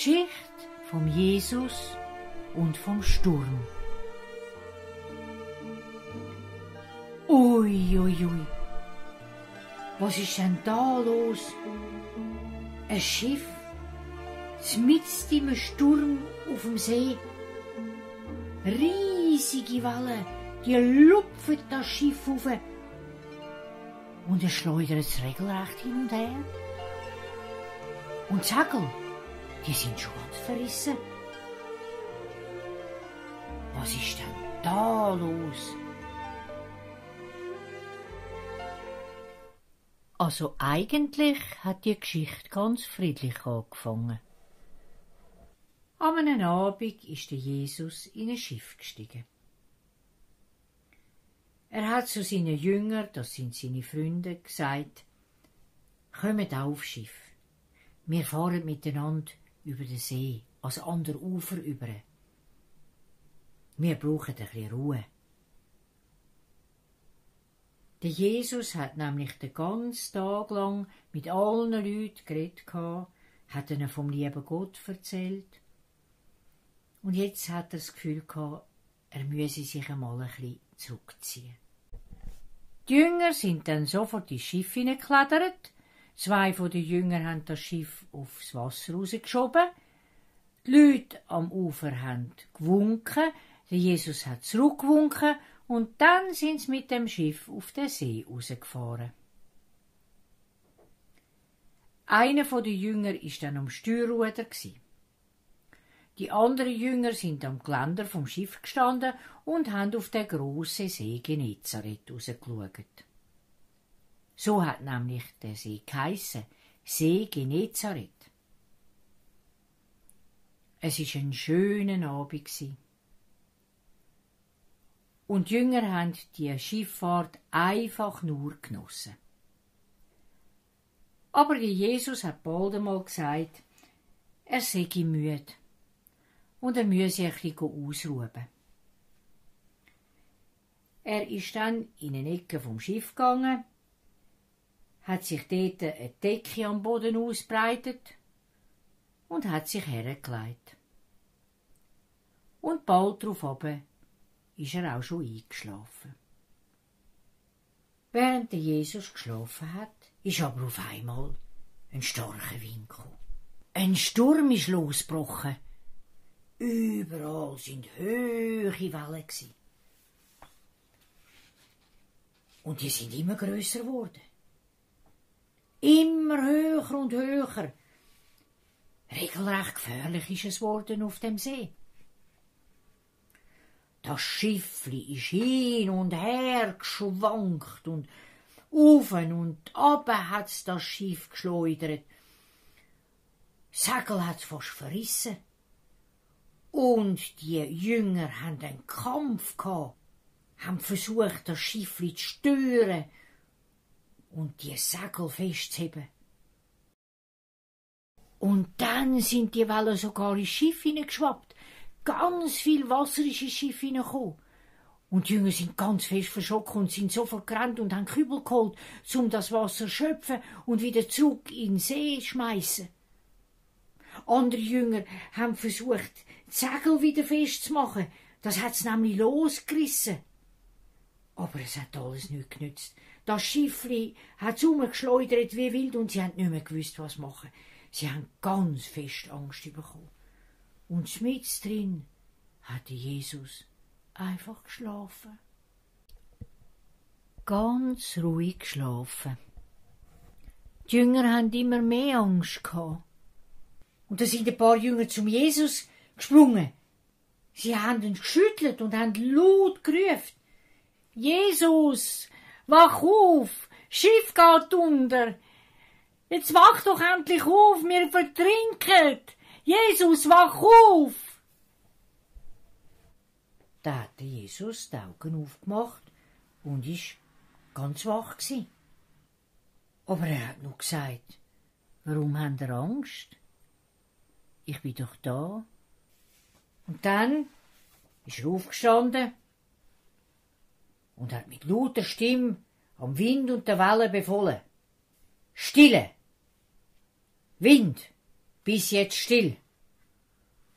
Geschichte vom Jesus und vom Sturm. Ui, ui, ui. Was ist denn da los? Ein Schiff, mitten im Sturm auf dem See. Riesige Wellen, die lupfen das Schiff auf. Und es schleudert es regelrecht hin und her. Und die Segel, die sind schon ganz verrissen. Was ist denn da los? Also eigentlich hat die Geschichte ganz friedlich angefangen. An einem Abend ist der Jesus in ein Schiff gestiegen. Er hat zu seinen Jüngern, das sind seine Freunde, gesagt: Kommt aufs Schiff. Wir fahren miteinander über den See, ans andere Ufer über. Wir brauchen ein bisschen Ruhe. Der Jesus hat nämlich den ganzen Tag lang mit allen Leuten geredet, hat ihnen vom lieben Gott erzählt. Und jetzt hat er das Gefühl gehabt, er müsse sich einmal ein bisschen zurückziehen. Die Jünger sind dann sofort ins Schiff hineingeklettert. 2 von den Jüngern haben das Schiff aufs Wasser rausgeschoben. Die Leute am Ufer haben gewunken. Der Jesus hat zurückgewunken. Und dann sind sie mit dem Schiff auf den See rausgefahren. Einer der Jünger war dann am Steuerruder. Die anderen Jünger sind am Geländer vom Schiff gestanden und haben auf den grossen See Genezareth rausgeschaut. So hat nämlich der See geheissen, See Genezareth. Es war ein schöner Abend. Und die Jünger haben die Schifffahrt einfach nur genossen. Aber Jesus hat bald einmal gesagt, er sei müde und er müsse ein bisschen ausruhen. Er ist dann in eine Ecke vom Schiff gegangen, hat sich dort eine Decke am Boden ausbreitet und hat sich hergelegt. Und bald darauf ist er auch schon eingeschlafen. Während der Jesus geschlafen hat, ist aber auf einmal ein starker Wind gekommen. Ein Sturm ist losgebrochen. Überall sind hohe Wellen. Und die sind immer grösser geworden. Immer höher und höher. Regelrecht gefährlich ist es geworden auf dem See. Das Schiffli ist hin und her geschwankt und auf und ab hat's das Schiff geschleudert. Segel hat's fast verrissen. Und die Jünger haben einen Kampf gehabt, haben versucht, das Schiffli zu stören und die Segel festzuheben. Und dann sind die Wellen sogar ins Schiff hineingeschwappt. Ganz viel Wasser ist ins Schiff hineingekommen. Und die Jünger sind ganz fest verschrocken und sind sofort gerannt und haben Kübel geholt, um das Wasser zu schöpfen und wieder zurück in den See zu schmeissen. Andere Jünger haben versucht, die Segel wieder festzumachen. Das hat's nämlich losgerissen. Aber es hat alles nichts genützt. Das Schiffli hat's umgeschleudert wie wild und sie haben nicht mehr gewusst, was machen. Sie haben ganz fest Angst bekommen. Und mit drin hatte Jesus einfach geschlafen. Ganz ruhig geschlafen. Die Jünger haben immer mehr Angst gehabt. Und da sind ein paar Jünger zum Jesus gesprungen. Sie haben ihn geschüttelt und haben laut gerufen: Jesus, wach auf! Schiff geht unter! Jetzt wach doch endlich auf, wir vertrinken! Jesus, wach auf! Da hat Jesus die Augen aufgemacht und ist ganz wach gsi. Aber er hat noch gesagt: Warum habt ihr Angst? Ich bin doch da. Und dann ist er aufgestanden und hat mit lauter Stimme am Wind und der Welle befohlen: Stille! Wind, bis jetzt still!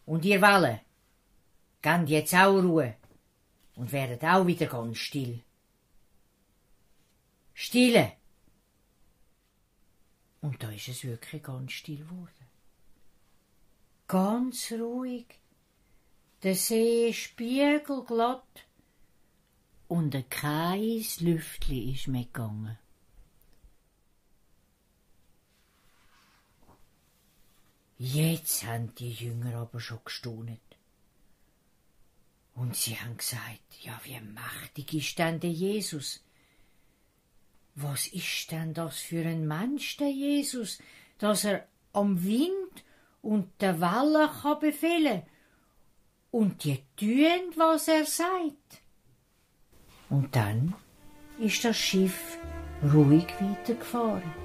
Und ihr Wale, gebt jetzt auch Ruhe und werdet auch wieder ganz still. Stille! Und da ist es wirklich ganz still geworden. Ganz ruhig. Der See spiegelglatt und kein Lüftli ist mehr gegangen. Jetzt haben die Jünger aber schon gestaunet. Und sie haben gesagt, ja, wie mächtig ist denn der Jesus? Was ist denn das für ein Mensch, der Jesus, dass er am Wind und der Welle kann befehlen und die tun, was er sagt? Und dann ist das Schiff ruhig weitergefahren.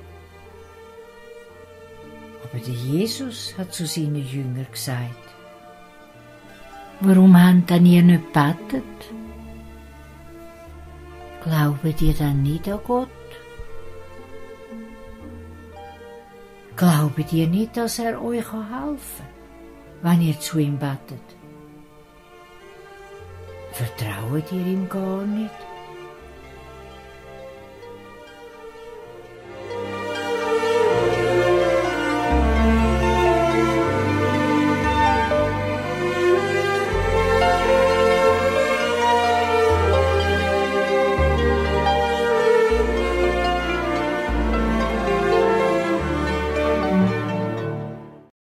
Aber der Jesus hat zu seinen Jüngern gesagt, warum habt denn ihr nicht gebetet? Glaubt ihr denn nicht an Gott? Glaubt ihr nicht, dass er euch helfen kann, wenn ihr zu ihm betet? Vertraut ihr ihm gar nicht?